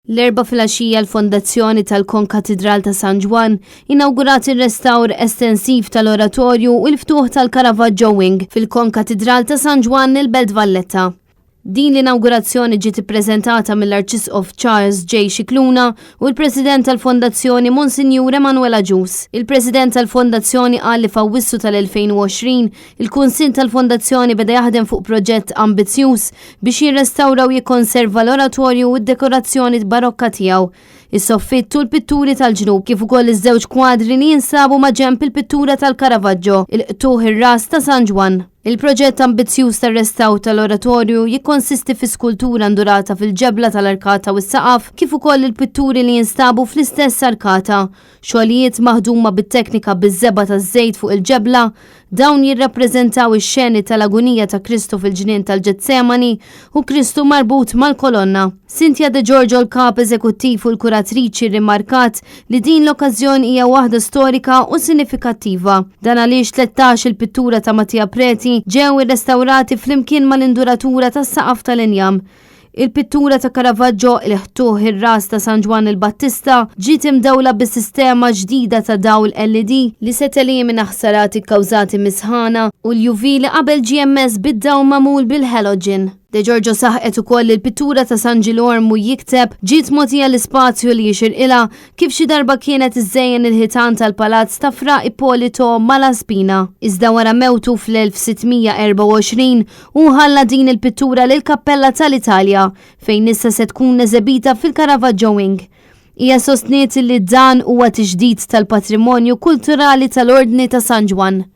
L-Erbgħa filgħaxija l-Fondazzjoni tal-Konkatidral ta' San Ġwann inawgurat ir-restawr estensiv tal-Oratorju u l-ftuħ tal-Caravaggio Wing fil-Konkatidral ta' San Ġwann il-Belt Valletta. Din l-inawgurazzjoni ġiet ippreżentata mill-Arċisqof Charles J. Scicluna u l-President tal-Fondazzjoni Monsinjur Emanuel Agius. Il-President tal-Fondazzjoni qal li f'Awwissu tal-2020 il-Kunsill tal-Fondazzjoni beda jaħdem fuq proġett ambizzjuż biex jirrestawra u jikkonserva l-oratorju u d-dekorazzjoni barokka tiegħu, is-soffitt u l-pitturi tal-ġnub, kif ukoll iż-żewġ kwadri li jinsabu maġenb il-pittura tal-Caravaggio, il-Qtugħ ir-Ras ta' San Ġwann. Il-proġett ambizzjuż tar-restawr tal-oratorju jikkonsisti fi skultura ndurata fil-ġebla tal-arkata u s-saqaf, kif ukoll il-pitturi li jinstabu fl-istess arkata. Xogħlijiet maħduma bit-teknika biż-żebgħa taż-żejt fuq il-ġebla, dawn jirrappreżentaw ix-xeni tal-agunija ta' Kristu fil-ġnien tal-Ġetsemani u Kristu marbut mal-kolonna. Cynthia De Giorgio l-Kap Eżekuttiv u l-Kuratriċi rrimarkat li din l-okkażjoni hija waħda storika u sinifikattiva. Dan għaliex 13 il-pittura ta' Mattia Preti ġew irrestawrati flimkien mal-induratura tas-saqaf tal-injam. Il-pittura ta' Caravaggio, Il-Ħtuħ ir-Ras ta' San Ġwann il-Battista, ġiet imdawla bi sistema ġdida ta' dawl LED li se telimina ħsarat ikkawżati mis-sħana u l-UV li qabel ġie ammess bid-dawl magħmul bil-halogen. De Giorgio saħqet ukoll li l-pittura ta' San Ġilormu jikteb ġiet mogħtija l-ispazju li jixirqilha kif xi darba kienet iżżejjen il-ħitan tal-palazz ta' Fra Ippolito Malaspina. Iżda wara mewtu fl-1624, Hu ħalla din il-pittura lill-Kappella tal-Italja, fejn issa se tkun eżebita fil-Caravaggio Wing. Hija sostniet li dan huwa tiġdid tal-patrimonju kulturali tal-Ordni ta' San Ġwann.